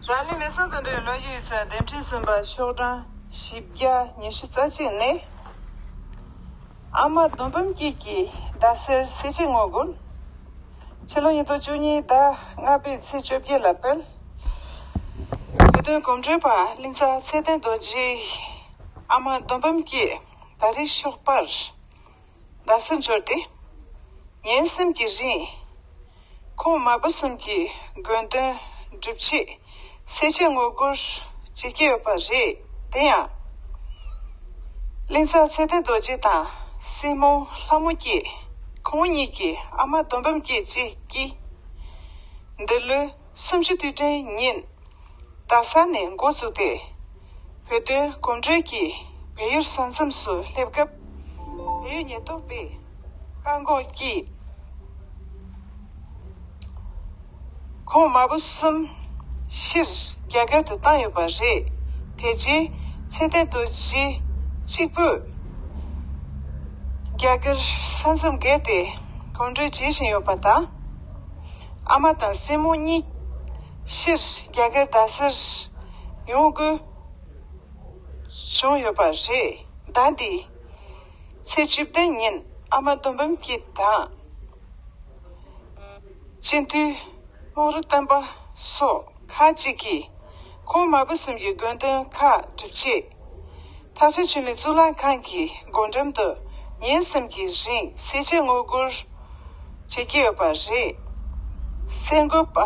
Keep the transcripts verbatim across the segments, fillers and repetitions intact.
རང་ལུས་མེ་སྲེག་དང་འབྲེལ་བའི་ལོ་རྒྱུས་ཡིག་ཚགས་འདེམས་ཁྲིམས་ཟིན་པ་ཤོག་གྲངས་བཞི་བརྒྱ་ཉི་ཤུ་རྩ་གཅིག་ནས། ཨ་མ་རྡོ་འབུམ་སྐྱིད་ཀྱི་ཟླ་ཟེར་ཟས་བཅད་ངོ་རྒོལ། ཕྱི་ལོ་ཉིས་སྟོང་བཅུ་གཉིས་ཟླ་ལྔ་པའི་ཚེས་བཅོ་བརྒྱད་ལ་སྤེལ། བོད་དོན་གོམ་བགྲོད་པ་གླིང་ཚ་ཚེ་བརྟན་རྡོ་རྗེ། ཨ་མ་རྡོ་འབུམ་སྐྱིད་ད་རེས་ཞོགས་པར་རྡ་སར་འབྱོར་ཏེ། ངའི་སེམས་ཀྱི་རིང་། ཁོང་མ་བུ་གསུམ་གྱི་དགོས་འདུན་སྒྲུབ་ཆེད་ཟས་བཅད་ངོ་རྒོལ་བྱེད་ཀྱི་ཡོད་པ་རེད། དེ་ཡང་། གླིང་ཚ་ཚེ་བརྟན་རྡོ་རྗེ་དང་སྲིང་མོ་ལྷ་མོ་སྐྱིད། ཁོང་གཉིས་ཀྱི་ཨ་མ་རྡོ་འབུམ་སྐྱིད་བཅས་ཀྱིས། འདི་ལོའི་གསུམ་བཅུ་དུས་དྲན་ཉིན། རྡ་ས་ནས་འགོ་བཙུགས་ཏེ། བོད་དོན་གོམ་བགྲོད་ཀྱིས་བལ་ཡུལ་ས་མཚམས་སུ་སླེབས་སྐབས། བལ་ཡུལ་ཉེན་རྟོག་པས་བཀག་འགོག་བཀྱིགས། ཁོང་མ་བུ་གསུམ་ཕྱིར་རྒྱ་གར་དུ་བཏང་ཡོད་པ་རེད། དེ་རྗེས་ཚེ་བརྟན་རྡོ་རྗེ་གཅིག་པུས་རྒྱ་གར་ས་མཚམས་བརྒལ་ཏེ་གོམ་བགྲོད་བྱེད་བཞིན་ཡོད་པ་དང་། ཨ་མ་དང་སྲིང་མོ་གཉིས་ཕྱིར་རྒྱ་གར་རྡ་སར་ཡོང་དགོས་བྱུང་ཡོད་པ་རེད། ཟླ་འདིའི་ཚེས་བཅུ་བདུན་ཉིན་ཨ་མ་རྡོ་འབུམ་སྐྱིད་དང་། སྤྱི་འཐུས་རྨོག་རུ་བསྟན་པ་སོགས་ཁག་ཅིག་གིས་ཁོང་མ་བུ་གསུམ་གྱི་དགོས་འདུན་ཁག་སྒྲུབ་ཆེད། ཐག་ཆོད་ཆོས་གླིང་གཙུག་ལག་ཁང་གི་སྒོ་འགྲམ་དུ་ཉིན་གསུམ་གྱི་རིང་ཟས་བཅད་ངོ་རྒོལ་བྱེད་ཀྱི་ཡོད་པ་རེད། གསར་འགོད་པ།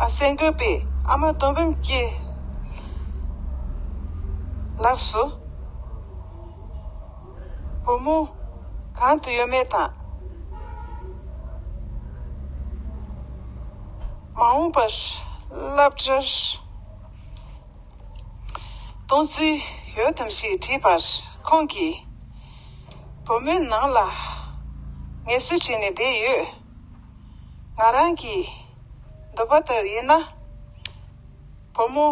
ཨ། གསར་འགོད་པས་ཨ་མ་རྡོ་འབུམ་སྐྱིད་ལགས་སུ། བུ་མོ་གང་དུ་ཡོད་མེད་དང་། མ་འོངས་པར་སློབ་གྲྭར་གཏོང་རྩིས་ཡོད་དམ་ཞེས་དྲིས་པར་ཁོང་གིས། བུ་མོའི་ནང་ལ་ངལ་གསོ་བྱས་ནས་བསྡད་ཡོད། ང་རང་གི་འདོད་པ་ལྟར་ཡིན་ན། བུ་མོ་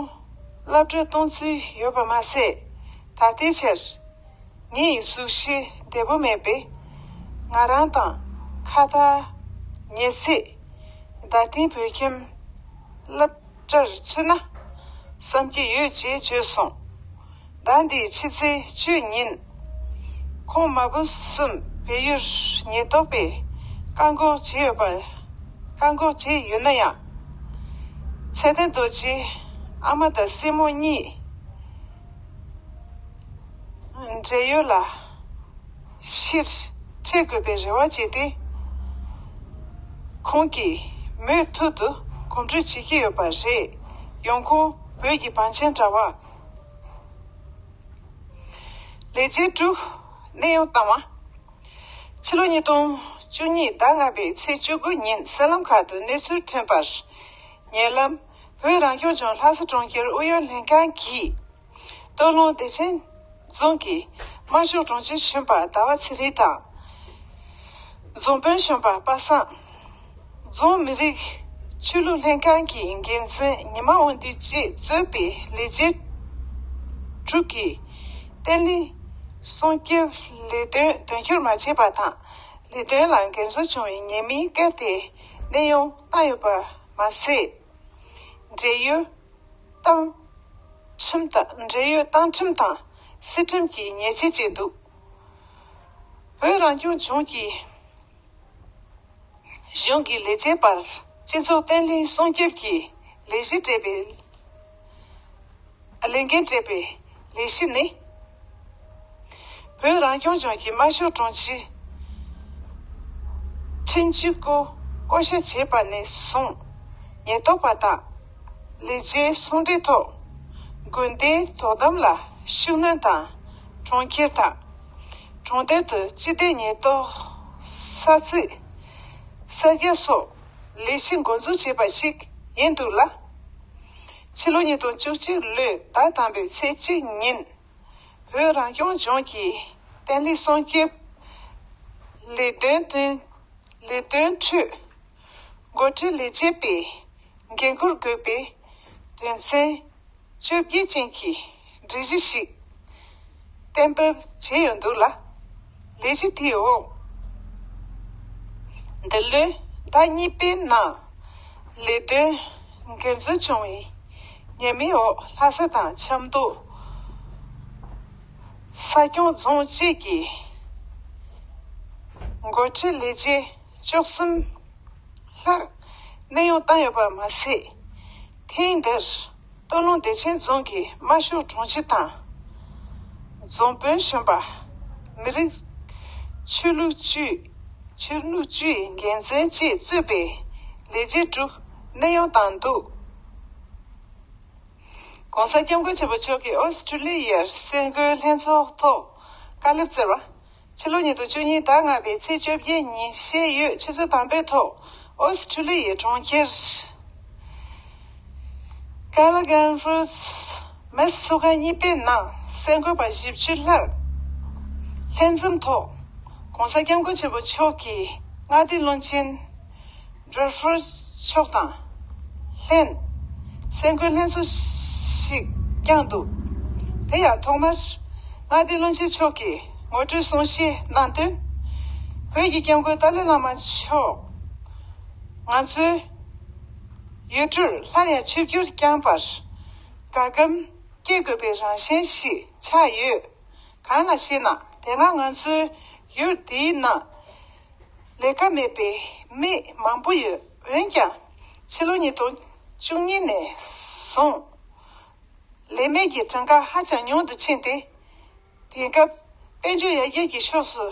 སློབ་གྲྭར་གཏོང་རྩིས་ཡོད་པ་མ་ཟད། ད་ལྟའི་ཆར་ངའི་གཟུགས་གཞི་བདེ་པོ་མེད་པས། ང་རང་དང་ཁ་ཐག་ཉེ་སའི་རྡ་སྟེང་བོད་ཁྱིམ་སློབ་གྲྭར་ཚུད་ན་བསམ་གྱི་ཡོད་ཅེས་བརྗོད་སོང་། ཟླ་འདིའི་ཕྱི་ཚེས་བཅུ་ཉིན། ཁོང་མ་བུ་གསུམ་བལ་ཡུལ་ཉེན་རྟོག་པས་བཀག་འགོག་བྱས་ཡོད་པ། བཀག་འགོག་བྱས་ཡོད་ན་ཡང་། ཚེ་བརྟན་རྡོ་རྗེའི་ཨ་མ་དང་སྲིང་མོ་གཉིས་བགྲེས་ཡོལ་ལ་ཕྱིར་འཁྱེར་དགོས་པའི་རེ་བ་བྱས་ཏེ། ཁོང་གིས་མུ་མཐུད་དུ་གོམ་བགྲོད་བྱེད་ཀྱི་ཡོད་པ་རེད། ཡང་ཁོང་བོད་ཀྱི་བང་ཆེན་དྲ་བ། ལས་བྱེད་དྲུག་གནས་དབྱུང་བཏང་བ། ཕྱི་ལོ་ཉིས་སྟོང་བཅུ་གཉིས་ཟླ་ལྔ་པའི་ཚེས་བཅུ་དགུ་ཉིན་གསར་ལམ་ཁག་ཏུ་གནས་ཚུལ་ཐོན་པར། ཉེ་ལམ་བོད་རང་སྐྱོང་ལྗོངས་ལྷ་ས་གྲོང་ཁྱེར་ཨུ་ཡོན་ལྷན་ཁང་གིས། སྟོད་ལུང་བདེ་ཆེན་རྫོང་གི་དམར་ཤོག་དྲུང་ཆེ་གཞོན་པ་ཟླ་བ་ཚེ་རིང་དང་། རྫོང་དཔོན་གཞོན་པ་པ་སངས། རྫོང་མི་རིགས་ཆོས་ལུགས་ལྷན་ཁང་གི་འགན་འཛིན་ཉི་མ་དབང་འདུས་བཅས་གཙོས་པའི་ལས་བྱེད་དྲུག་གིས་བརྟན་ལྷིང་སྲུང་སྐྱོབ་ལས་དོན་དོན་འཁྱོལ་མ་བྱས་པ་དང་། ལས་དོན་ལ་འགལ་འཛོལ་བྱུང་བའི་ཉེས་མིང་བཀལ་ཏེ་གནས་དབྱུང་བཏང་ཡོད་པ་མ་ཟད། འབྲེལ་ཡོད་བཏང་ཁྲིམས་དང་། འབྲེལ་ཡོད་བཏང་ཁྲིམས་དང་སྲིད་ཁྲིམས་ཀྱི་ཉེས་ཆད་བཅད་འདུག། བོད་རང་སྐྱོང་ལྗོངས་ཀྱི་གཞུང་གི་ལས་བྱེད་པར་སྤྱི་ཚོགས་བརྟན་ལྷིང་སྲུང་སྐྱོབ་ཀྱི་ལས་གཞི་སྤྲད་པའི། ལས་འགན་སྤྲད་པའི་ལས་གཞི་ནི། བོད་རང་སྐྱོང་ལྗོངས་ཀྱི་དམར་ཤོག་དྲུང་ཆེ་ཁྲིན་ཅི་ཀོ་བསྐོ་བཞག་བྱས་པ་ནས་བཟུང་། ཉེན་རྟོག་པ་དང་ལས་བྱེད་ཟུང་འབྲེལ་ཐོག་དགོན་སྡེའི་དོ་དམ་ལ་ཤུགས་སྣོན་དང་། གྲོང་ཁྱེར་དང་གྲོང་རྡལ་དུ་སྤྱི་བདེ་ཉེན་རྟོག་ས་ཚིགས་གསར་རྒྱག་སོགས་ལས་གཞི་འགོ་འཛུགས་བྱས་པ་ཞིག་ཡིན་འདུག་ལ། ཕྱི་ལོ་ཉིས་སྟོང་བཅུ་གཅིག་ལོའི་ཟླ་དང་པོའི་ཚེས་གཅིག་ཉིན། བོད་རང་སྐྱོང་ལྗོངས་ཀྱི་བརྟན་ལྷིང་སྲུང་སྐྱོབ་ལས་དོན་དོན། ལས་དོན་ཁྲོད་འགོ་ཁྲིད་ལས་བྱེད་པས་འགན་འཁུར་དགོས་པའི་དོན་ཚན་བཅོ་བརྒྱད་ཅན་གྱི་སྒྲིག་གཞི་ཞིག་གཏན་འབེབས་བྱས་ཡོད་འདུག་ལ། ལས་གཞི་དེའི་འོག་འདི་ལོའི་ཟླ་གཉིས་པའི་ནང་ལས་དོན་འགན་འཛུགས་བྱུང་བའི་ ཉེས་མིང་འོག་ལྷ་ས་དང་ཆབ་མདོ་ས་སྐྱོང་རྫོང་བཅས་ཀྱི་འགོ་ཁྲིད་ལས་བྱེད་བཅུ་གསུམ་ལྷག་གནས་དབྱུང་བཏང་ཡོད་པ་མ་ཟད། ཐེངས་འདིར་སྟོད་ལུང་བདེ་ཆེན་རྫོང་གི་དམར་ཤོག་དྲུང་ཆེ་དང་། རྫོང་དཔོན་གཞོན་པ། མི་རིགས་ཆོས་ལུགས་བཅུའི་ཆོས་ལུགས་བཅུའི་འགན་འཛིན་བཅས་གཙོས་པའི་ལས་བྱེད་དྲུག་གནས་དབྱུང་བཏང་འདུག ྋགོང་ས་ྋསྐྱབས་མགོན་ཆེན་པོ་མཆོག་གིས་ཨོ་སི་ཁྲུ་ལི་ཡའི་གསར་འགོད་ལྷན་ཚོགས་ཐོག་བཀའ་སློབ་སྩལ་བ། ཕྱི་ལོ་ཉིས་སྟོང་བཅུ་གཉིས་ཟླ་ལྔ་པའི་ཚེས་བཅོ་བརྒྱད་ཉིན་བཤད་ཡོད་ཆུ་ཚོད་དམ་པའི་ཐོག་ཨོ་སི་ཁྲུ་ལི་ཡའི་གྲོང་ཁྱེར་Gallagher Rose མི་ཚོགས་ཁང་གཉིས་པའི་ནང་གསར་འགོད་པ་བཞི་བཅུ་ལྷག་ལྷན་འཛོམས་ཐོག་ྋགོང་ས་ྋསྐྱབས་མགོན་ཆེན་པོ་མཆོག་གིས་མངའ་སྡེ་བློན་ཆེན་Bradford མཆོག་དང་ལྷན་གསར་འགོད་ལྷན་ཚོགས་ཤིག་བསྐྱངས་འདུག་དེ་ཡང་ཐོག་མར་མངའ་སྡེ་བློན་ཆེན་མཆོག་གིས་ངོ་སྤྲོད་གསུང་བཤད་གནང་དོན། བོད་ཀྱི་སྐྱབས་མགོན་ཏཱ་ལའི་བླ་མ་མཆོག་ང་ཚོའི་ཡུལ་གྲུར་སླར་ཡང་ཆིབས་བསྒྱུར་བསྐྱངས་པར་དགའ་སྐྱོ་སྐྱེ་དགོས་པའི་རང་བཞིན་ཞིག་ཆགས་ཡོད། གང་ལགས་ཤེ་ན། དེ་སྔ་ང་ཚོའི་ཡུལ་འདིའི་ནང་ལས་ཀ་མེད་པའི་མི་མང་པོ་ཡོད། འོན་ཀྱང་ཕྱི་ལོ་ཉིས་སྟོང་བཅུ་གཉིས་ནས་བཟུང་ལས་མེད་ཀྱི་གྲངས་ཀ་ཧ་ཅང་ཉུང་དུ་ཕྱིན་ཏེ། དེང་སྐབས་དཔལ་འབྱོར་ཡར་རྒྱས་ཀྱི་ཕྱོགས་སུ་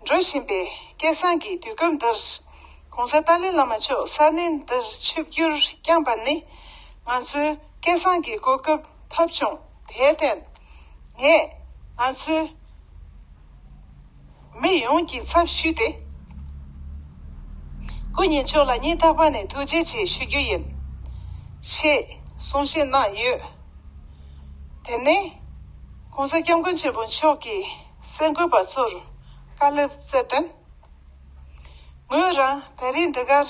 འགྲོ་བཞིན་པའི་སྐལ་བཟང་གི་དུས་སྐབས་འདིར་ྋགོང་ས་ཏཱ་ལའི་བླ་མ་མཆོག་ས་གནས་འདིར་ཆིབས་བསྒྱུར་བསྐྱངས་པ་ནི་ང་ཚོའི་སྐལ་བཟང་གི་གོ་སྐབས་ཐོབ་བྱུང་། དེར་བརྟེན་ངས་ང་ཚོའི་མི་ཡོངས་ཀྱི་ཚབ་ཞུས་ཏེ་སྐུ་ཉིད་མཆོག་ལ་སྙིང་ཐག་པ་ནས་ཐུགས་རྗེ་ཆེ་ཞུ་རྒྱུ་ཡིན། ཞེས་གསུང་བཤད་གནང་ཡོད། དེ་ནས་ྋགོང་ས་ྋསྐྱབས་མགོན་ཆེན་པོ་མཆོག་གིས་གསར་འགོད་པ་ཚོར་བཀའ་སློབ་སྩལ་དོན། ངོས་རང་ད་རིང་འདི་གར་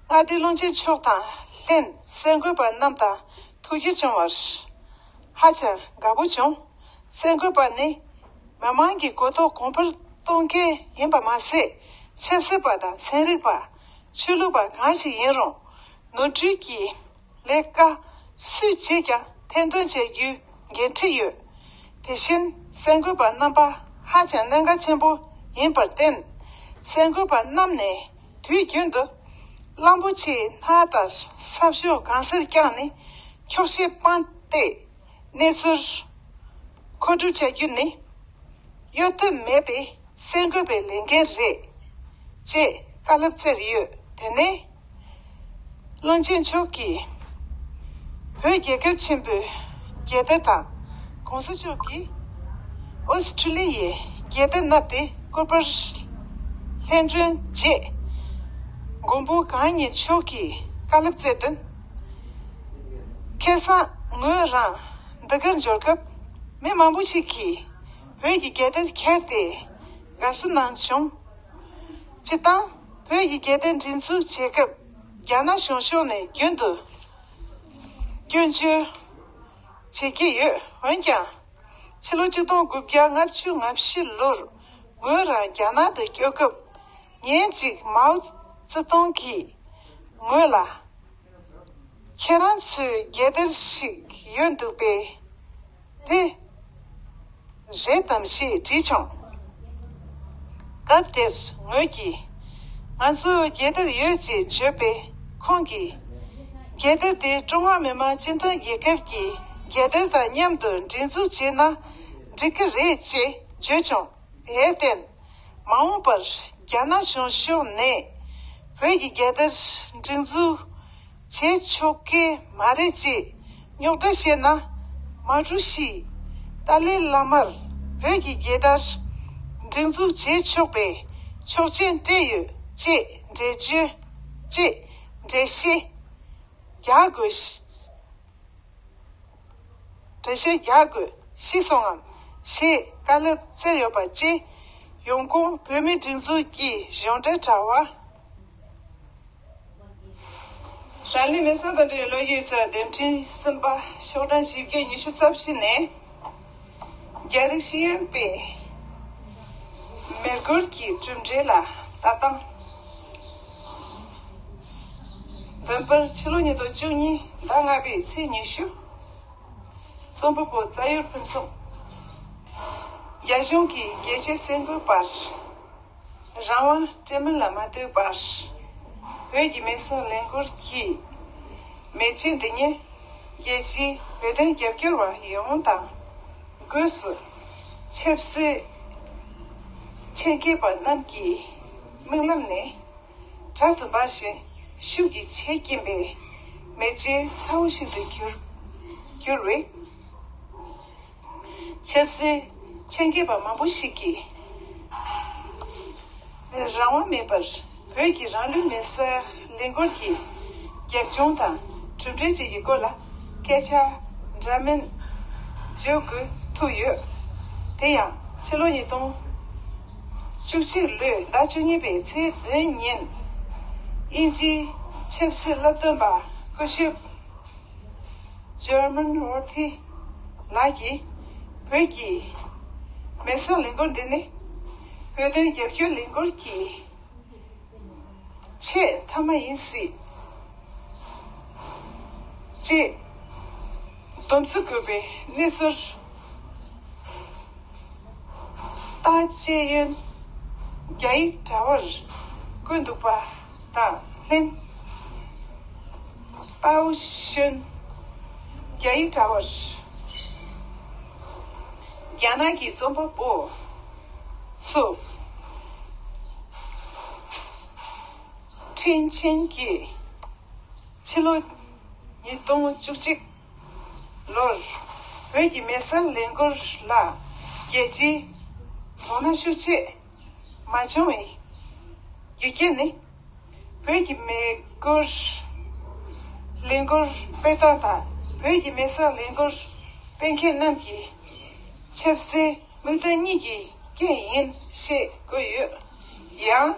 མངའ་སྡེ་བློན་ཆེན་མཆོག་དང་ལྷན་གསར་འགོད་པ་རྣམས་དང་ཐུག་རྒྱུ་བྱུང་བར་ཧ་ཅང་དགའ་པོ་བྱུང་། གསར་འགོད་པ་ནི་མི་མང་གི་གོ་རྟོགས་གོང་འཕེལ་གཏོང་མཁན་ཡིན་པ་མ་ཟད། ཆབ་སྲིད་པ་དང་ཚན་རིག་པ། ཆོས་ལུགས་པ་གང་ཞིག་ཡིན་རུང་ནོར་འཁྲུལ་གྱི་ལས་ཀ་སུས་བྱས་ཀྱང་ཐེར་འདོན་བྱ་རྒྱུའི་འགན་འཁྲི་ཡོད། དེ་བཞིན་གསར་འགོད་པ་རྣམ་པ་ཧ་ཅང་གནད་འགག་ཆེན་པོ་ཡིན་པར་བརྟེན། གསར་འགོད་པ་རྣམས་ནས་དུས་རྒྱུན་དུ་གླང་པོ་ཆེའི་སྣ་ལྟར་ཚབ་ཤོག་གང་སར་བཀྱགས་ནས་འཁྱོག་བཤད་སྤངས་ཏེ། གནས་ཚུལ་མཁོ་སྒྲུབ་བྱ་རྒྱུ་ནི་གཡོལ་ཐབས་མེད་པའི་གསར་འགོད་པའི་ལས་འགན་རེད། ཅེས་བཀའ་སློབ་སྩལ་ཡོད། དེ་ནས་བློན་ཆེན་མཆོག་གིས་བོད་རྒྱལ་ཁབ་ཆེན་པོའི་རྒྱལ་དར་དང་ྋགོང་ས་མཆོག་གིས་ཨོ་སི་ཁྲུ་ལི་ཡའི་རྒྱལ་དར་བསྣམས་ཏེ་སྐུ་པར་ལྷན་སྒྲོན་རྗེས་མགོན་པོ་གང་ཉིད་མཆོག་གིས་བཀའ་སློབ་སྩལ་དོན། ཁ་སང་ངོས་རང་འདི་གར་འབྱོར་སྐབས་མི་མང་པོ་ཞིག་གིས་བོད་ཀྱི་རྒྱལ་དར་འཁྱེར་ཏེ་དགའ་བསུ་གནང་བྱུང་། སྤྱིར་བཏང་བོད་ཀྱི་རྒྱལ་དར་སྒྲེང་འཛུགས་བྱེད་སྐབས་རྒྱ་ནག་གཞུང་ཕྱོགས་ནས་རྒྱུན་དུ་སྐྱོན་བརྗོད་བྱེད་ཀྱི་ཡོད། འོན་ཀྱང་ཕྱི་ལོ་ཆིག་སྟོང་དགུ་བརྒྱ་ལྔ་བཅུ་ང་བཞི་ལོར་ངོས་རང་རྒྱ་ནག་ཏུ་སྐྱོད་སྐབས་ཉིན་གཅིག་མའོ་ཙེ་ཏུང་གིས་ངོས་ལ། ཁྱེད་རང་ཚོའི་རྒྱལ་དར་ཞིག་ཡོད་འདུག་པས། དེ་རེད་དམ་ཞེས་དྲིས་བྱུང་། སྐབས་དེར་ངོས་ཀྱིས་ང་ཚོའི་རྒྱལ་དར་ཡོད་ཅེས་བརྗོད་པས། ཁོང་གིས་རྒྱལ་དར་དེ་ཀྲུང་ཧྭ་མི་དམངས་སྤྱི་མཐུན་རྒྱལ་ཁབ་ཀྱི་རྒྱལ་དར་དང་མཉམ་དུ་སྒྲེང་འཛུགས་བྱས་ན་འགྲིག་གི་རེད་ཅེས་བརྗོད་བྱུང་། དེར་བརྟེན། མ་འོངས་པར་རྒྱ་ནག་གཞུང་ཕྱོགས་ནས་བོད་ཀྱི་རྒྱལ་དར་སྒྲེང་འཛུགས་བྱེད་ཆོག་གི་མ་རེད་ཅེས་རྙོག་དྲ་བཤད་ན། མ་ཀྲུའུ་ཞི་ཏཱ་ལའི་བླ་མར་བོད་ཀྱི་རྒྱལ་དར་སྒྲེང་འཛུགས་བྱེད་ཆོག་པའི་ཆོག་མཆན་སྤྲད་ཡོད་ཅེས་འགྲེལ་བརྗོད་ཅེས་འགྲེལ་བཤད་རྒྱག་དགོས། འགྲེལ་བཤད་རྒྱག་དགོས་ཤེས་སོང་ངམ་ཞེས་བཀའ་སློབ་སྩལ་ཡོད་པ་བཅས། ཡོང་ཁུངས་བོད་མིའི་སྒྲིག་འཛུགས་ཀྱི་གཞུང་འབྲེལ་དྲ་བ། རང་ལུས་མེ་སྲེག་དང་འབྲེལ་བའི་ལོ་རྒྱུས་ཚོ་འདེམས་ཐོན་གསུམ་པ་ཤོག་གྲངས་བཞི་བརྒྱ་ཉི་ཤུ་རྩ་བཞི་ནས། རྒྱ་རིགས་ཤེས་ཡོན་པས་མེ་འཁོར་གྱི་གྲུབ་འབྲས་ལ་ལྟ་སྟངས། བོད་པར་ཕྱི་ལོ་ཉིས་སྟོང་བཅུ་གཉིས་ཟླ་ལྔ་པའི་ཚེས་ཉི་ཤུ། རྩོམ་པ་པོ་རྩ་ཡུལ་ཕུན་ཚོགས། རྒྱ་གཞུང་གིས་རྒྱལ་སྤྱིའི་སེམས་འགུལ་པར། རང་དབང་སྤྲད་མིན་ལ་མ་ལྟོས་པར། བོད་ཀྱི་མེ་སྲེག་ལས་འགུལ་གྱི་མེ་ལྕེ་འདི་ཉིད་རྒྱལ་སྤྱིའི་བོད་དོན་རྒྱབ་སྐྱོར་བ་ཡོངས་དང་། སྒོས་སུ་ཆབ་སྲིད་ཆེད་མཁས་པ་རྣམས་ཀྱི་མིག་ལམ་ནས། དྲག་ཏུ་འབར་ཞིང་ཤུགས་ཀྱིས་འཚེ་བསྐྱིན་པའི་མེ་ལྕེ་ཚ་བོ་ཞིག་ཏུ་གྱུར་གྱུར་བས། ཆབ་སྲིད་ཆེད་མཁས་པ་མང་པོ་ཞིག་གིས་རང་དབང་མེད་པར་བོད་ཀྱི་རང་ལུས་མེ་སྲེག་ལས་འགུལ་གྱི་རྒྱབ་ལྗོངས་དང་གྲུབ་འབྲས་བཅས་ཀྱི་སྐོར་ལ་སྐད་ཆ་འདྲ་མིན་བརྗོད་དགོས་ཐུག་ཡོད། དེ་ཡང་ཕྱི་ལོ་ཉིས་སྟོང་བཅུ་གཅིག་ལོའི་ཟླ་བཅུ་གཉིས་པའི་ཚེས་བདུན་ཉིན། དབྱིན་ཇིའི་ཆབ་སྲིད་བསླབ་སྟོན་པ་སྐུ་ཞབས་ཇར་མན་ཝོར་ཐི་ལགས་ཀྱིས། བོད་ཀྱི་མེ་སྲེག་ལས་འགུལ་འདི་ནི་བོད་དོན་རྒྱབ་སྐྱོར་ལས་འགུལ་གྱི་ཆེས་མཐའ་མ་ཡིན་སྲིད། ཅེས་སྡོམ་རྩིས་དགོས་པའི་གནས་ཚུལ། ཏཱ་ཅེ་ཡོན་རྒྱ་ཡིག་དྲ་བར་བཀོད་འདུག་པ་དང་ལྷན། པའོ་ཤོན་རྒྱ་ཡིག་དྲ་བར། རྒྱ་ནག་གི་རྩོམ་པ་པོ་ཚོ། ཁྲིན་ཆིན་གྱིས་ཕྱི་ལོ་ཉིས་སྟོང་བཅུ་གཅིག་ལོར་བོད་ཀྱི་མེ་སྲེག་ལས་འགུལ་ལ་རྒྱལ་སྤྱིའི་དོ་སྣང་ཤུགས་ཆེ་མ་བྱུང་བའི་རྒྱུ་རྐྱེན་ནི། བོད་ཀྱི་མེ་འཁོར། ལས་འགུལ་སྤེལ་སྟངས་དང་བོད་ཀྱི་མེ་སྲེག་ལས་འགུལ་སྤེལ་མཁན་རྣམས་ཀྱི་ཆབ་སྲིད་དམིགས་དོན་གཉིས་ཀྱི་རྐྱེན་ཡིན་ཞེས་བཀོད་ཡོད། ཡང་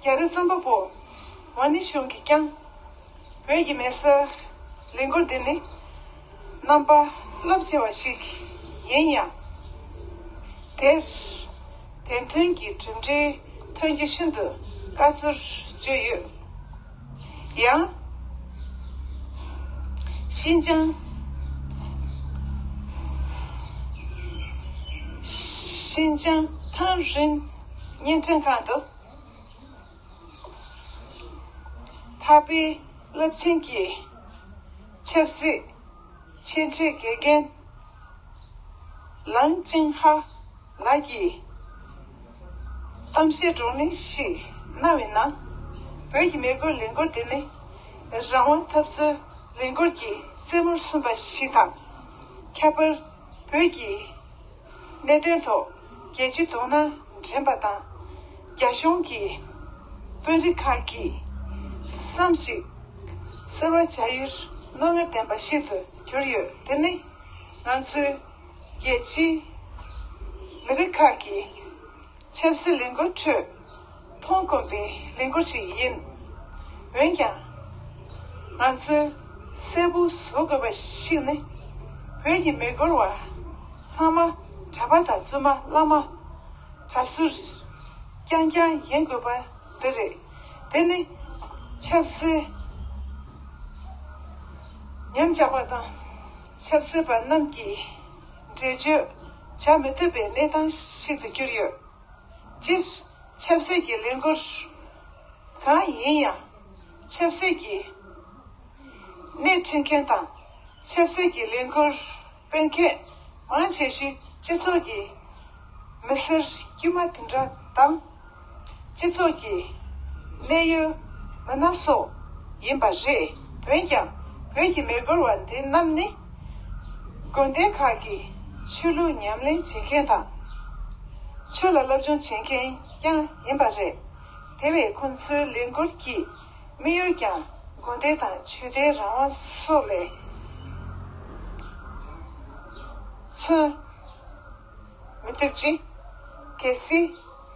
རྒྱ་རིགས་རྩོམ་པ་པོ་ཝ་ནི་ཤུང་གིས་ཀྱང་། བོད་ཀྱི་མེ་སྲེག་ལས་འགུལ་འདི་ནི་རྣམ་པ་རླབས་ཆེ་བ་ཞིག་ཡིན་ཡང་། དེར་དེ་མཐུན་གྱི་གྲུབ་འབྲས་ཐོན་རྒྱུ་ཤིན་ཏུ་དཀའ་ཚུལ་བརྗོད་ཡོད། ཡང་། ཤིན་ཅང་། ཤིན་ཅང་ཐང་རིན་བརྙན་འཕྲིན་ཁང་དུ། ཐ་པའི་རླབས་ཆེན་གྱི་ཆབ་སྲིད་ཕྱི་འབྲེལ་དགེ་རྒན་ལང་ཅིང་ཧྭ་ལགས་ཀྱིས་གཏམ་བཤད་བགྲོ་གླེང་ཞིག་གནང་བའི་ནང་། བོད་ཀྱི་མེ་འཁོར་ལས་འགུལ་དེ་ནི་རང་དབང་འཐབ་རྩོད་ལས་འགུལ་གྱི་རྩེ་མོར་སོན་པ་ཞིག་དང་། ཁྱད་པར་བོད་ཀྱི་གནད་དོན་ཐོག་རྒྱལ་སྤྱིའི་དོ་སྣང་འདྲེན་པ་དང་། རྒྱ་གཞུང་གི་དཔོན་རིགས་ཁག་གིས་བསམ་གཞིག་གསར་བ་བྱ་ཡུལ་རྣོ་ངར་ལྡན་པ་ཞིག་ཏུ་གྱུར་ཡོད། དེ་ནི་ང་ཚོའི་རྒྱལ་སྤྱིའི་མི་རིགས་ཁག་གི་ཆབ་སྲིད་ལས་འགུལ་ཁྲོད་མཐོང་དཀོན་པའི་ལས་འགུལ་ཞིག་ཡིན། འོན་ཀྱང་། ང་ཚོས་གསལ་པོ་བཟོ་དགོས་པ་ཞིག་ནི། བོད་ཀྱི་མི་འཁོར་བ་ཚང་མ་གྲྭ་པ་དང་བཙུན་མ་བླ་མ། གྲྭ་ཟུར། རྐྱང་རྐྱང་ཡིན་དགོས་པ་འདི་རེད། དེ་ནི་ཆབ་སྲིད་ཉམས་ཆག་པ་དང་ཆབ་སྲིད་པ་རྣམས་ཀྱི་འགྲེལ་བརྗོད་བྱ་མི་ཐུབ་པའི་གནས་སྟངས་ཤིག་ཏུ་གྱུར་ཡོད། སྤྱིར་ཆབ་སྲིད་ཀྱི་ལས་འགུལ་གང་ཡིན་ཡང་ཆབ་སྲིད་ཀྱི་སྣེ་ཁྲིད་མཁན་དང་ཆབ་སྲིད་ཀྱི་ལས་འགུལ་སྤེལ་མཁན་མང་ཆེ་ཤོས་སྤྱི་ཚོགས་ཀྱི་མི་སེར་དཀྱུས་མ་དེ་འདྲ་དང་། སྤྱི་ཚོགས་ཀྱི་གནད་ཡོད་མི་སྣ་སོགས་ཡིན་པ་རེད། འོན་ཀྱང་བོད་ཀྱི་མི་འཁོར་བ་འདི་རྣམས་ནི་དགོན་སྡེ་ཁག་གི་ཆོས་ལུགས་ཉམས་ལེན་བྱེད་མཁན་དང་། ཆོས་ལ་སློབ་སྦྱོང་བྱེད་མཁན་ཀྱང་ཡིན་པ་རེད། དེ་བས་ཁོང་ཚོའི་ལས་འགུལ་གྱི་དམིགས་ཡུལ་ཀྱང་དགོན་སྡེ་དང་ཆོས་དད་རང་དབང་སོགས་ལས་མཚོན་མི་ཐུབ་ཅིང་། གལ་སྲིད་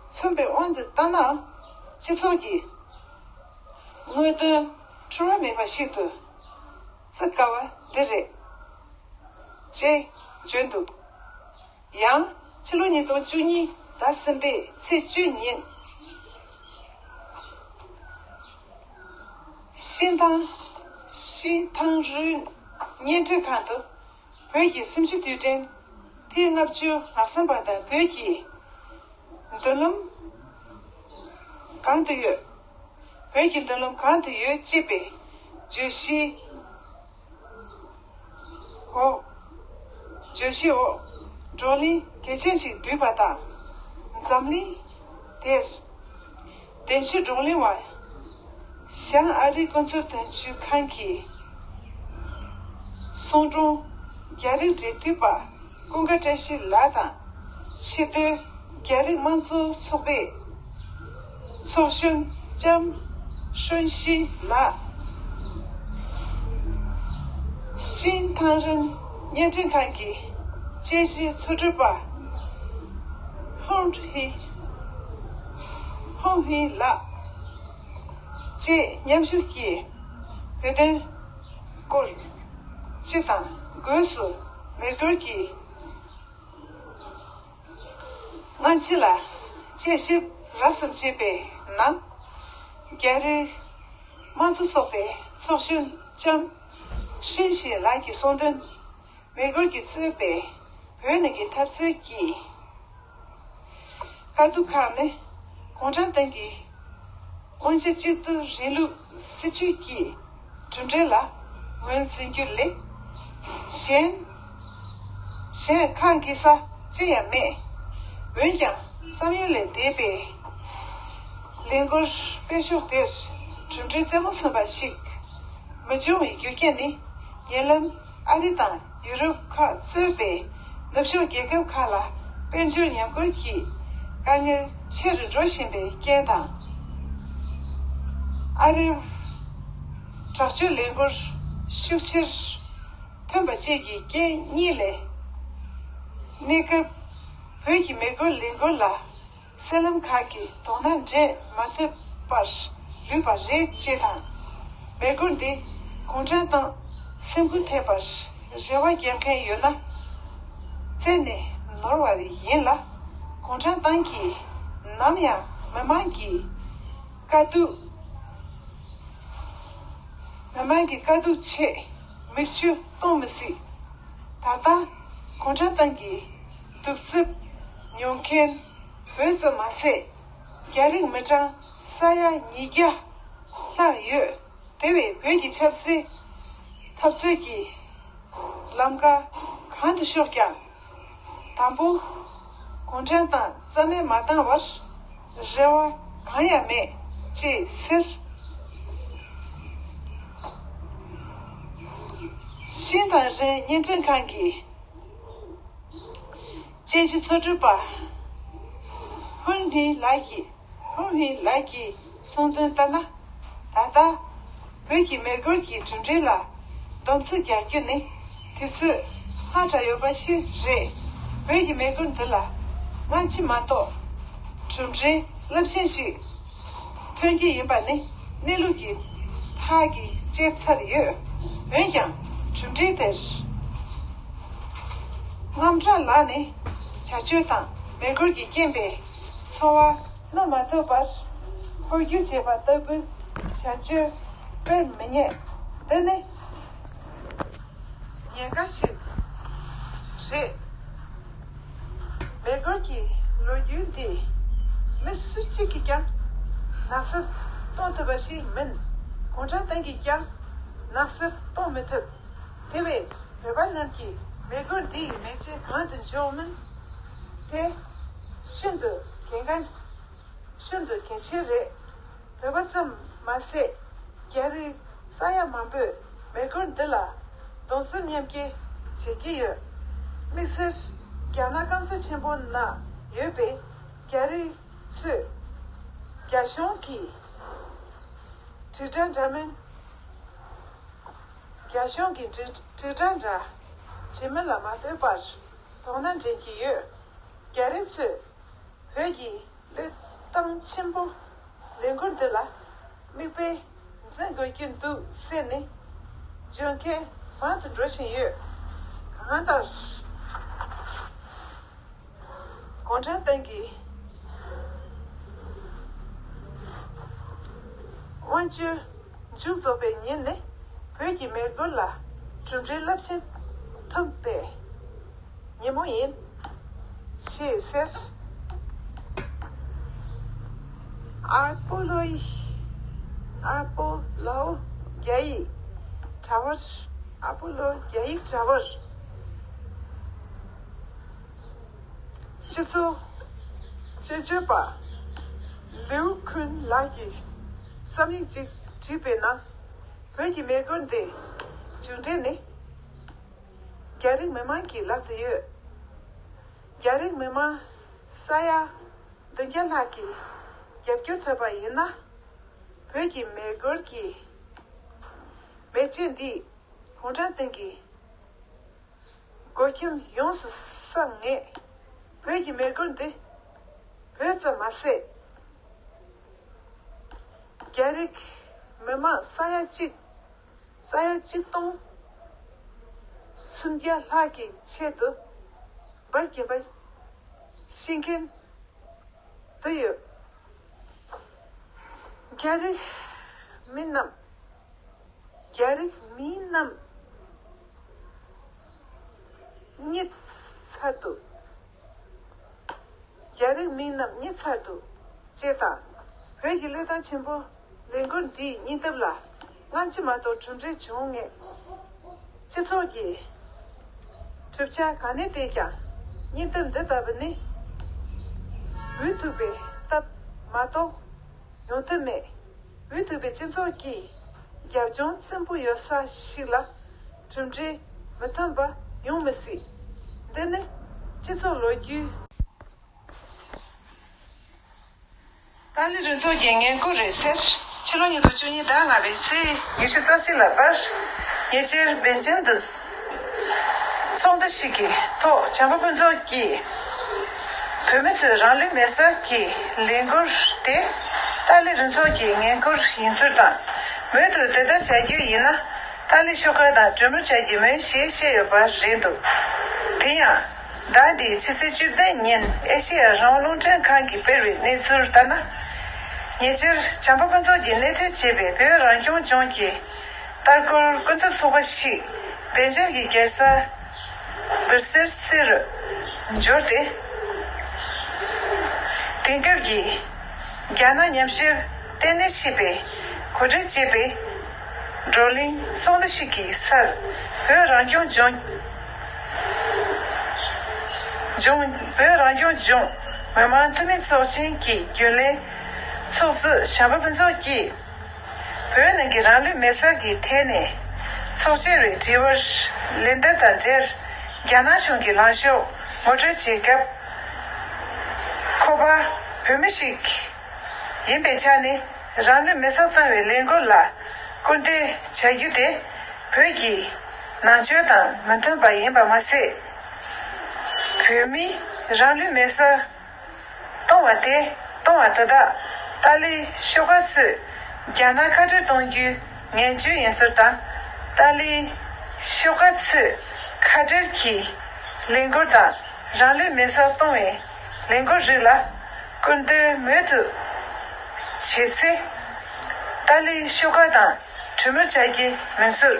མཚོན་པའི་དབང་དུ་བཏང་ན། སྤྱི་ཚོགས་ཀྱི་དངོས་དོན་འཁྲུལ་བ་མེད་པ་ཞིག་ཏུ་བརྩི་དཀའ་བ་འདི་རེད། ཅེས་བརྗོད་འདུག། ཡང་ཕྱི་ལོ་ཉིས་སྟོང་བཅུ་གཉིས་ཟླ་གསུམ་པའི་ཚེས་བཅུ་ཉིན། ཤིན་ཐང་ ཤིན་ཐང་རུའི་བརྙན་འཕྲིན་ཁང་དུ་བོད་ཀྱི་སུམ་ཅུ་དུས་དྲན་ཐེངས་ལྔ་བཅུ་ང་གསུམ་པ་དང་བོད་ཀྱི་མདུན་ལམ་གང་དུ་ཡོད། བོད་ཀྱི་མདུན་ལམ་གང་དུ་ཡོད་ཅེས་པའི་བརྗོད་གཞི་འོག་བརྗོད་གཞི་འོག་བགྲོ་གླེང་གལ་ཆེན་ཞིག་བསྡུས་པ་དང་། འཛམ་གླིང་དེར་གདན་ཞུ་བགྲོ་གླེང་བ་ཞང་ཨ་རིའི་སྐུ་ཚབ་དོན་གཅོད་ཁང་གི་ཚོང་དྲུང་རྒྱ་རིགས་འབྲེལ་མཐུད་པ་ཀུན་དགའ་བཀྲ་ཤིས་ལགས་དང་། ཕྱི་སྡོད་རྒྱ་རིགས་དམངས་གཙོ་ཚོགས་པའི་ཚོགས་གཞོན་ལྕམ་ཧྲུན་ཤིན་ལགས། ཤིན་ཐང་རིན་བརྙན་འཕྲིན་ཁང་གི་དཔྱད་གཞིའི་ཚོགས་དྲུང་པ་ཧུང་ཧི་ཧུང་ཧི་ལགས་བཅས་མཉམ་ཞུགས་ཀྱིས་བོད་དོན་སྐོར་སྤྱི་དང་སྒོས་སུ་མི་སྒེར་གྱི་སྔ་ཕྱི་ལ་དཔྱད་ཞིབ་རབ་ཙམ་བྱས་པའི་ནང་། རྒྱ་རིགས་དམངས་གཙོ་ཚོགས་པའི་ཚོགས་གཞོན་ལྕམ་ཧྲིན་ཤིན་ལགས་ཀྱིས་གསུངས་དོན། མི་སྒེར་གྱིས་གཙོས་པའི་བོད་ནང་གི་འཐབ་རྩོད་ཀྱི་དཀའ་སྡུག་ཁག་ནི་གུང་ཁྲན་ཏང་གི་དབང་ཆ་གཅིག་སྡུད་རིང་ལུགས་སྲིད་བྱུས་ཀྱི་གྲུབ་འབྲས་ལ་ངོས་འཛིན་རྒྱུ་ལས་གཞན་གཞན་ཁ་འགེལ་ས་ཅི་ཡང་མེད། འོན་ཀྱང་བསམ་ཡུལ་ལས་འདས་པའི་ལས་འགུལ་སྤེལ་ཕྱོགས་དེར་གྲུབ་འབྲས་རྩེ་མོ་སོན་པ་ཞིག་མི་འབྱུང་བའི་རྒྱུ་རྐྱེན་ནི། ཉེ་ལམ་ཨ་རི་དང་ཡུ་རོབ་ཁག་གཙོས་པའི་ནུབ་ཕྱོགས་རྒྱལ་ཁབ་ཁག་ལ་དཔལ་འབྱོར་ཉམས་རྒུད་ཀྱི་དཀའ་ངལ་ཆེ་རུ་འགྲོ་བཞིན་པའི་རྐྱེན་དང་། ཨ་རིའི་དྲག་སྤྱོད་ལས་འགུལ་ཤུགས་ཆེར་ཐོན་པ་བཅས་ཀྱི་རྐྱེན་གཉིས་ལས། གནས་སྐབས་བོད་ཀྱི་མི་སྒེར་ལས་འགུལ་ལ་སེར་ལམ་ཁག་གིས་དོ་སྣང་འདྲེན་མ་ཐུབ་པར་ལུས་པ་རེད་ཅེས་དང་། མི་སྒེར་འདི་གུང་ཁྲན་ཏང་སེམས་འགུལ་ཐེབས་པར་རེ་བ་རྒྱག་མཁན་ཡོད་ན། རྩད་ནས་ནོར་བ་ཡིན་ལ། གུང་ཁྲན་ཏང་གིས་ནམ་ཡང་མི་མང་གི་དཀའ་སྡུག་མི་མང་གི་དཀའ་སྡུག་ཆེད་མིག་ཆུ་གཏོང་མི་སྲིད། ད་ལྟ་གུང་ཁྲན་ཏང་གི་གདུག་རྩུབ་མྱོང་མཁན་བོད་ཙམ་མ་ཟད། རྒྱ་རིགས་མི་གྲངས་ས་ཡ་ཉིས་བརྒྱ་ལྷག་ཡོད། དེ་བས་བོད་ཀྱི་ཆབ་སྲིད་འཐབ་རྩོད་ཀྱི་ལམ་ཁ་གང་དུ་ཤོག་ཀྱང་། དང་པོ། གུང་ཁྲན་ཏང་རྩ་མེད་མ་བཏང་བར་རེ་བ་གང་ཡང་མེད་ཅེས་ཟེར། ཤིན་ཐང་རིན་བརྙན་འཕྲིན་ཁང་གི་དཔྱད་གཞི་ཚོགས་དྲུང་པ་ཧུན་ནི་ལགས་ཀྱིས། ཧུན་ཧི་ལགས་ཀྱིས་གསུངས་དོན་ལྟར་ན། ད་ལྟ་བོད་ཀྱི་མི་སྒེར་གྱི་གྲུབ་འབྲས་ལ་སྡོམ་རྩིས་རྒྱག་རྒྱུ་ནི་དུས་ཚོད་ཧ་ཅང་ཡོད་པ་ཞིག་རེད། བོད་ཀྱི་མི་སྒེར་འདི་ལ་སྔ་ཕྱི་མ་གཏོགས་གྲུབ་འབྲས་རླབས་ཆེན་ཞིག་ཐོན་གྱི་ཡིན་པ་ནི་གནས་ལུགས་ཀྱི་ཐག་གིས་བཅད་ཚར་ཡོད། འོན་ཀྱང་གྲུབ་འབྲས་དེར་དངངས་སྐྲག་ལངས་ནས་བྱ་སྤྱོད་དང་མི་སྒེར་གྱི་རྐྱེན་པས་འཚོ་བ་གནོན་མ་ཐུབ་པར་འཁོར་རྒྱུག་བྱེད་པ་ལྟ་བུའི་བྱ་སྤྱོད་སྤེལ་མི་ཉན། འདི་ནི་ཉེན་ཁ་ཞིག་རེད། མི་སྒེར་གྱི་ལོ་རྒྱུས་འདི་མི་སུ་གཅིག་གིས་ཀྱང་ནག་སེལ་གཏོང་ཐུབ་པ་ཞིག་མིན། གུང་ཁྲན་ཏང་གིས་ཀྱང་ནག་སེལ་གཏོང་མི་ཐུབ། དེ་བས་བོད་པ་རྣམས་ཀྱིས་མི་སྒེར་འདི་ཡི་མེ་ལྕེ་གང་དུ་འཇོག་མིན་དེ་ཤིན་ཏུ་གལ་འགངས་ཤིན་ཏུ་གལ་ཆེ་རེད། བོད་པ་ཙམ་མ་ཟད། རྒྱ་རིགས་ས་ཡ་མང་པོས་མི་སྒེར་འདི་ལ་གདུང་སེམས་མཉམ་སྐྱེད་བྱེད་ཀྱི་ཡོད། དམིགས་བསལ་རྒྱ་ནག་སྐམ་ས་ཆེན་པོ་ན་ཡོད་པའི་རྒྱ་རིགས་ཚོས་རྒྱ་གཞུང་གི་དྲིལ་བསྒྲགས་འདྲ་མིན། རྒྱ་གཞུང་གི་དྲིལ་དྲིལ་བསྒྲགས་འདྲ་བྱེད་མིན་ལ་མ་ལྟོས་པར་དོ་སྣང་འདྲེན་གྱི་ཡོད། རྒྱ་རིགས་ཚོས་བོད་ཀྱི་བློས་གཏོང་ཆེན་པོ་ལས་འགུལ་འདི་ལ་མིག་དཔེ་འཛིན་དགོས་ཀྱི་འདུག་ཟེར་ནས་བརྗོད་མཁན་མང་དུ་འགྲོ་བཞིན་ཡོད། གང་ལྟར། གུང་ཁྲན་ཏང་གི་དབང་སྒྱུར་མཇུག་རྫོགས་པའི་ཉིན་ནི་ བོད་ཀྱི་མི་རྒོད་ལ་གྲུབ་འབྲས་རླབས་ཆེན་ཐོབ་པའི་ཉིན་མོ་ཡིན། ཞེས་ཟེར། ཨ་པོ་ལོའི་ཨ་པོ་ལོ་རྒྱ་ཡིག་དྲ་བར། ཨ་པོ་ལོ་རྒྱ་ཡིག་དྲ་བར། སྤྱི་ཚོགས་དཔྱད་བརྗོད་པ་ལིའུ་ཁུན་ལགས་ཀྱིས་རྩོམ་ཡིག་ཅིག་བྲིས་པའི་ནང་། བོད་ཀྱི་མི་རྒོད་འདི་མཇུག་འབྲས་ནི་རྒྱ་རིགས་མི་མང་གི་ལག་ཏུ་ཡོད། རྒྱ་རིགས་མི་མང་ས་ཡ་བདུན་བརྒྱ་ལྷག་གིས་རྒྱབ་སྐྱོར་ཐོབ་པ་ཡིན་ན། བོད་ཀྱི་མི་རྒོད་ཀྱི་མེ་ལྕེ་འདིས་གུང་ཁྲན་ཏང་གི་མགོ་ཁྱིམ་ཡོངས་སུ་བསྲེག་ངེས། བོད་ཀྱི་མི་རྒོད་འདི་བོད་ཙམ་མ་ཟད། རྒྱ་རིགས་མི་མང་ས་ཡ་གཅིག་ས་ཡ་གཅིག་སྟོང་སུམ་བརྒྱ་ལྷག་གི་ཆེད་དུ་འབར་གྱིན་པ་ཤེས་མཁན་དུ་ཡོད། རྒྱ་རིགས་མི་རྣམས། རྒྱ་རིགས་མི་རྣམས་རྙེད་ཚར་འདུག་རྒྱ་རིགས་མི་རྣམས་རྙེད་ཚར་འདུག་ཅེས་དང་། བོད་ཀྱི་བློས་བཏང་ཆེན་པོ་ལས་འགུལ་འདིའི་སྙིང་སྟོབས་ལ་སྔ་ཕྱི་མ་གཏོགས་གྲུབ་འབྲས་བྱུང་ངེས། སྤྱི་ཚོགས་ཀྱི་གྲུབ་ཆ་ག་ནས་བལྟས་ཀྱང་། སྙིང་སྟོབས་འདི་ལྟ་བུ་ནི་འུ་ཐུག་པའི་སྟབས་མ་གཏོགས་ཡོང་ཐབས་མེད། འུ་ཐུག་པའི་སྤྱི་ཚོགས་ཀྱི་རྒྱབ་ལྗོངས་བཙན་པོ་ཡོད་ས་ཞིག་ལ་གྲུབ་འབྲས་མི་ཐོན་པ་ཡོང་མི་སྲིད། འདི་ནི་སྤྱི་ཚོགས་ལོ་རྒྱུས། ཏཱ་ལའི་རུ་ཚོགས་ཀྱི་འགན་ཁུར་རེད་ཟེར། ཕྱི་ལོ་ཉིས་སྟོང་བཅུ་གཉིས་ཟླ་ལྔ་པའི་ཚེས་ཉི་ཤུ་རྩ་གཅིག་ལ་བར་ཉེ་ཆར་སྦེལ་ཇམ་དུ་ཚོགས་འདུ་ཞིག་གི་ཐོག་བྱམས་པ་ཕུན་ཚོགས་ཀྱིས། བོད་མི་ཚོས་རང་ལུས་མེར་སྲེག་གི་ལས་འགུལ་དེ་ཏཱ་ལའི་རུ་ཚོགས་ཀྱི་འགན་ཁུར་ཡིན་ཚུལ་དང་། མུ་མཐུད་དེ་ལྟར་བྱ་རྒྱུ་ཡིན་ན་ཏཱ་ལའི་ཤོག་ཁག་དང་གྲོས་མོལ་བྱ་རྒྱུ་མིན་ཞེས་བཤད་ཡོད་པ་རེད་འདུག་དེ་ཡང་། ཟླ་འདིའི་ཕྱི་ཚེས་བཅུ་བདུན་ཉིན་ཨེ་ཤེ་ཡ་རང་དབང་རླུང་འཕྲིན་ཁང་གིས་སྤེལ་བའི་གནས་ཚུལ་ལྟར་ན། ཉེ་ཆར་བྱམས་པ་ཕུན་ཚོགས་ཀྱིས་སྣེ་ཁྲིད་བྱས་པའི་བོད་རང་སྐྱོང་ལྗོངས་ཀྱི་ལྟ་སྐོར་སྐུ་ཚབ་ཚོགས་པ་ཞིག་སྦེལ་ཇམ་གྱི་རྒྱལ་ས་སྦིར་སེལ་སི་རུ་འབྱོར་ཏེ། དེང་སྐབས་ཀྱི་རྒྱ་ནག་ཉམས་ཞིབ་ལྟེ་གནས་ཞེས་པས་གོ་སྒྲིག་བྱས་པའི་བགྲོ་གླེང་ཚོགས་འདུ་ཞིག་གི་སར། བོད་རང་སྐྱོང་ལྗོངས་ལྗོངས། བོད་རང་སྐྱོང་ལྗོངས་མི་དམངས་འཐུས་མི་ཚོགས་ཆེན་གྱི་རྒྱུན་ལས་ཚོགས་གཙོ་བྱམས་པ་ཕུན་ཚོགས་ཀྱིས། བོད་ནང་གི་རང་ལུས་མེར་སྲེག་གི་ཐད་ནས་ཚོགས་བཅར་བའི་དྲི་བར་ལན་འདེབས་དང་འབྲེལ། རྒྱ་ནག་གཞུང་གི་ལངས་ཕྱོགས་ངོ་སྤྲོད་བྱེད་སྐབས། ཁོ་པ་བོད་མི་ཞིག་ཡིན་པའི་ཆ་ནས། རང་ལུས་མེར་སྲེག་བཏང་བའི་ལས་འགུལ་ལ་སྐུར་འདེབས་བྱ་རྒྱུ་དེ་བོད་ཀྱི་ནང་ཆོས་དང་མི་མཐུན་པ་ཡིན་པ་མ་ཟད། བོད་མིས་རང་ལུས་མེར་སྲེག་གཏོང་བ་དེ། གཏོང་བ་དེ་དག་ཏཱ་ལའི་ཤོག་ཁག་ཚོས་རྒྱ་ནག་ཁ་བྲལ་གཏོང་རྒྱུའི་ངན་བྱུས་ཡིན་ཚུལ་དང་། ཏཱ་ལའི་ཤོག་ཁག་ཚོས་ཁ་བྲལ་གྱི་ལས་འགུལ་དང་། རང་ལུས་མེར་སྲེག་གཏོང་བའི་ལས་འགུལ་རིགས་ལ་སྐུར་འདེབས་མུ་མཐུད་བྱས་ཚེ། ཏཱ་ལའི་ཤོག་ཁག་དང་གྲོས་མོལ་བྱ་རྒྱུ་མིན་ཚུལ།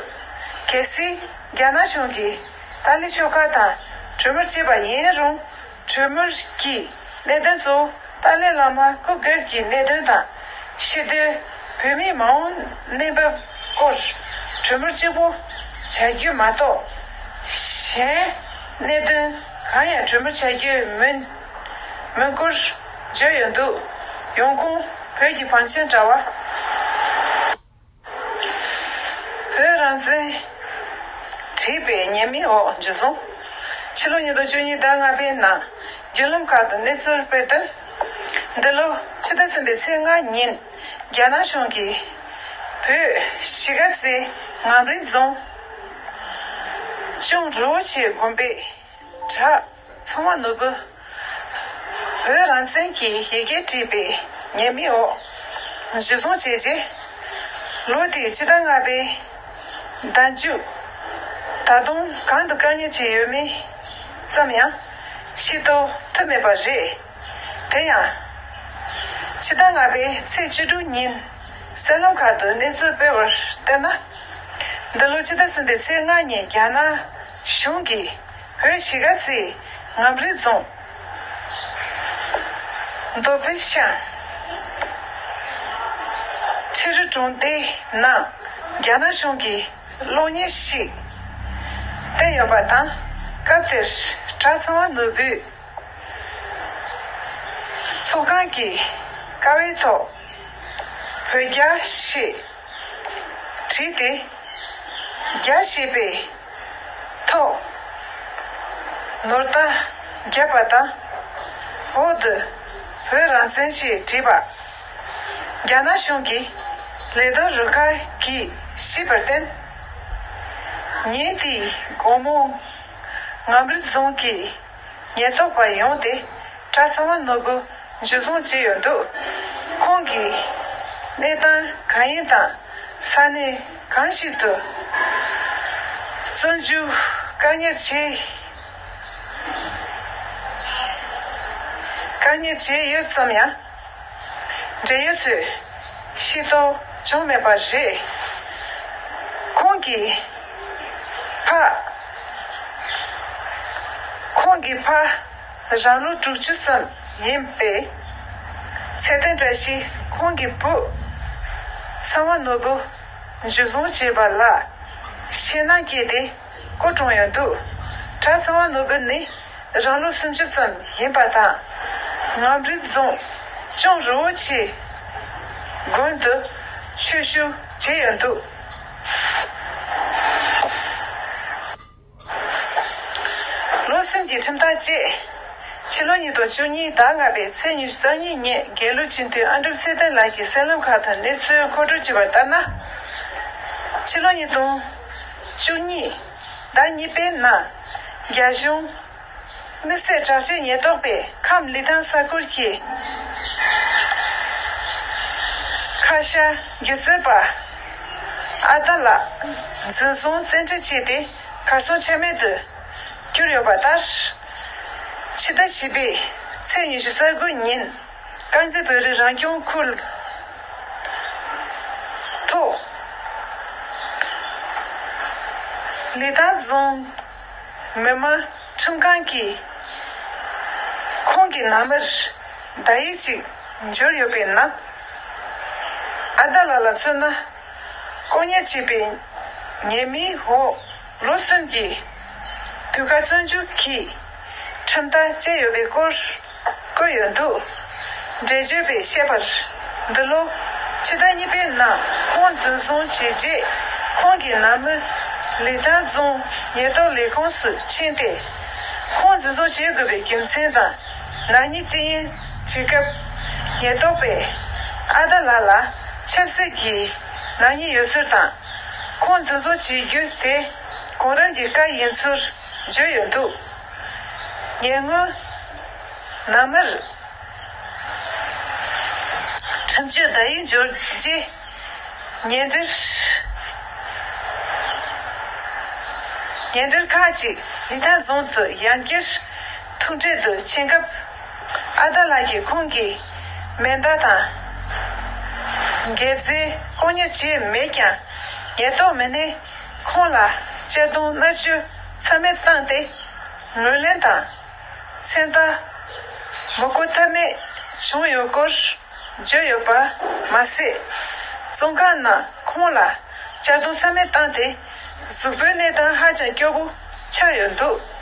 གལ་སྲིད་རྒྱ་ནག་གཞུང་གིས་ཏཱ་ལའི་ཤོག་ཁག་དང་གྲོས་མོལ་བྱས་པ་ཡིན་རུང་། གྲོས་མོལ་གྱི་གནད་དོན་གཙོ་བོ་ཏཱ་ལའི་བླ་མ་སྐུ་སྒེར་གྱི་གནད་དོན་དང་། ཕྱི་སྡོད་བོད་མིའི་མ་འོངས་གནས་བབ་སྐོར་གྲོས་མོལ་གཅིག་པོ་བྱ་རྒྱུ་མ་གཏོགས། གཞན་གནད་དོན་གང་ཡང་གྲོས་མོལ་བྱ་རྒྱུ་མིན་མིན་སྐོར་བརྗོད་ཡོད་འདུག་ཡོང་ཁུངས་བོད་ཀྱི་བང་ཆེན་དྲ་བ། བོད་རང་བཙན་བྲིས་པའི་ཉེས་མིང་འོག་འཇུ་བཟུང་། ཕྱི་ལོ་ཉིས་སྟོང་བཅུ་གཉིས་ཟླ་ལྔ་པའི་ནང་བརྒྱུད་ལམ་ཁག་ཏུ་གནས་ཚུལ་སྤེལ་དོན། འདི་ལོ་ཕྱི་ཟླ་གསུམ་པའི་ཚེས་ལྔ་ཉིན་རྒྱ་ནག་གཞུང་གིས་བོད་གཞིས་ཀ་རྩེ་ངམ་རིང་རྫོང་ཅུང་རུ་བོ་ཆེ་དགོན་པའི་གྲྭ་ཚང་མ་ནོར་བུ་བོད་རང་བཙན་གྱི་ཡི་གེ་བྲིས་པའི་ཉེས་མིང་འོག་འཇུ་བཟུང་བྱས་རྗེས། ལོ་དེའི་ཕྱི་ཟླ་ལྔ་པའི་ཟླ་མཇུག་ད་དུང་གང་དུ་བཀག་ཉར་བྱས་ཡོད་མེད་ཙམ་ཡང་ཤེས་རྟོགས་ཐུབ་མེད་པ་རེད། དེ་ཡང་། ཕྱི་ཟླ་ལྔ་པའི་ཚེས་བཅུ་དྲུག་ཉིན་གསར་ལམ་ཁག་ཏུ་གནས་ཚུལ་སྤེལ་བར་བལྟས་ན། འདི་ལོ་ཕྱི་ཟླ་གསུམ་པའི་ཚེས་ལྔ་ཉིན་རྒྱ་ནག་གཞུང་གིས་བོད་གཞིས་ཀ་རྩེའི་ངམ་རི་རྫོང་མདོ་དཔེ་ཤང་ཁྲི་རི་གྲོང་སྡེའི་ནང་རྒྱ་ནག་གཞུང་གིས་གློག་བརྙན་ཞིག་བསྟན་ཡོད་པ་དང་། སྐབས་དེར་གྲྭ་ཚང་བ་ནོར་བུས་ཚོགས་ཁང་གི་ཀ་བའི་ཐོག་བོད་རྒྱ་ཞེས་བྲིས་ཏེ། རྒྱ་ཞེས་པའི་ཐོག་ནོར་བརྡ་བརྒྱབ་པ་དང་། འོག་ཏུ་བོད་རང་བཙན་ཞེས་བྲིས་པ། རྒྱ་ནག་གཞུང་གི་ལས་དོན་རུ་ཁག་གིས་ཤེས་པར་བརྟེན། ཉིན་དེའི་དགོང་མོ་ངམ་རི་རྫོང་གི་ཉེན་རྟོག་པ་ཡོང་སྟེ། གྲྭ་ཚང་བ་ནོར་བུ་འཇུ་བཟུང་བྱས་ཡོད་འདུག་ཁོང་གིས་གནས་སྟངས་གང་ཡིན་དང་། ས་གནས་གང་ཞིག་ཏུ་བཙོན་འཇུག་བཀག་ཉར་བྱས། བཀག་ཉར་བྱས་ཡོད་ཙམ་ཡང་། འབྲེལ་ཡོད་ཚོས་ཤེས་རྟོགས་བྱུང་མེད་པ་རེད། ཁོང་གི་ཕ། ཁོང་གི་ཕ་རང་ལོ་དྲུག་ཅུ་ཙམ་ཡིན་པའི་ཚེ་བརྟན་བཀྲ་ཤིས་ཁོང་གི་བུ་ཚང་བ་ནོར་བུ་འཇུ་བཟུང་བྱས་པ་ལ་ཞེད་སྣང་སྐྱེས་ཏེ་སྐུ་གྲོངས་ཡོད་འདུག་གྲྭ་ཚང་བ་ནོར་བུ་ནི་རང་ལོ་སུམ་ཅུ་ཙམ་ཡིན་པ་དང་། ངམ་རི་རྫོང་ཅོང་རི་བོ་ཆེ་དགོན་དུ་ཆོས་ཞུགས་བྱས་ཡོད་འདུག་ལོ་གསུམ་གྱི་ཁྲིམས་ཐག་བཅད། ཕྱི་ལོ་ཉིས་སྟོང་བཅུ་གཉིས་ཟླ་ལྔ་པའི་ཚེས་ཉི་ཤུ་རྩ་གཉིས་ཉིན་རྒྱལ་གླུ་སྤྱི་འཐུས་ཨ་འབྲུག་ཚེ་བརྟན་ལགས་ཀྱི་གསར་ལམ་ཁག་ཏུ་གནས་ཚུལ་མཁོ་སྤྲོད་བྱས་པར་ལྟར་ན། ཕྱི་ལོ་ཉིས་སྟོང་བཅུ་གཉིས་ཟླ་གཉིས་པའི་ནང་རྒྱ་གཞུང་དམིགས་བསལ་དྲག་ཆས་ཉེན་རྟོག་པས་ཁམས་ལི་ཐང་ས་ཁུལ་གྱི་ཁ་ཤ་སྒྱུ་རྩལ་པ་ཨ་ད་ལགས་འཛིན་བཟུང་བཙན་ཁྲིད་བྱས་ཏེ་གར་སོང་ཆ་མེད་དུ་གྱུར་ཡོད་པ་ལྟར། ཕྱི་ཟླ་བཞི་པའི་ཚེས་ཉི་ཤུ་རྩ་དགུ་ཉིན་དཀར་མཛེས་བོད་རིགས་རང་སྐྱོང་ཁུལ་ཐོག་ལི་ཐང་རྫོང་མི་དམངས་ཁྲིམས་ཁང་གིས་ཁོང་གི་ནང་མིར་བརྡ་ཡིག་ཅིག་འབྱོར་ཡོད་པའི་ནང་། ཨ་ད་ལགས་ལ་མཚོན་ན། བསྐོ་ཉར་བྱས་པའི་ཉེས་མིང་འོག་ལོ་གསུམ་གྱི་དུས་བཀག་བཙོན་འཇུག་གི་ཁྲིམས་ཐག་བཅད་ཡོད་པའི་སྐོར་བཀོད་ཡོད་འདུག་འགྲེལ་བརྗོད་པས་བཤད་པར། འདི་ལོ་ཕྱི་ཟླ་གཉིས་པའི་ནང་ཁོང་འཛིན་བཟུང་བྱས་རྗེས། ཁོང་གི་ནང་མི་ལི་ཐང་རྫོང་ཉེན་རྟོག་ལས་ཁུངས་སུ་ཕྱིན་ཏེ། ཁོང་འཛིན་བཟུང་བྱེད་དགོས་པའི་རྒྱུ་མཚན་དང་། ནག་ཉེས་ཅི་ཡིན་དྲི་སྐབས། ཉེན་རྟོག་པས་ཨ་ད་ལགས་ལ་ཆབ་སྲིད་ཀྱི་ནག་ཉེས་ཡོད་ཚུལ་དང་། ཁོང་འཛིན་བཟུང་བྱེད་རྒྱུ་དེ་གོང་རིམ་གྱི་བཀའ་ཡིན་ཚུལ་བརྗོད་ཡོད་འདུག་ཉེ་སྔོན་ནང་མིར་ཁྲིམས་གཅོད་བརྡ་ཡིག་འབྱོར་རྗེས། ཉེ་འབྲེལ། ཉེ་འབྲེལ་ཁག་ཅིག་ལི་ཐང་རྫོང་དུ་ཡང་བསྐྱར་ཐུག་འཕྲད་དུ་ཕྱིན་སྐབས། ཨ་ད་ལགས་ཀྱིས་ཁོང་གི་མེ་མདའ་དང་འགད་རྫས་བཀོག་ཉར་བྱས་མེད་ཀྱང་། ཉེན་རྟོག་མི་སྣས་ཁོང་ལ་གཅར་རྡུང་མནར་གཅོད་ཚད་མེད་བཏང་སྟེ། ངོས་ལེན་དང་མཚན་རྟགས་མི་བཀོད་ཐབས་མེད་བྱུང་ཡོད་སྐོར་བརྗོད་ཡོད་པ་མ་ཟད། བཙོན་ཁང་ནང་ཁོང་ལ་གཅར་རྡུང་ཚད་མེད་བཏང་སྟེ། གཟུགས་པོའི་གནས་སྟངས་ཧ་ཅང་སྐྱོ་པོ་ཆགས་ཡོད་འདུག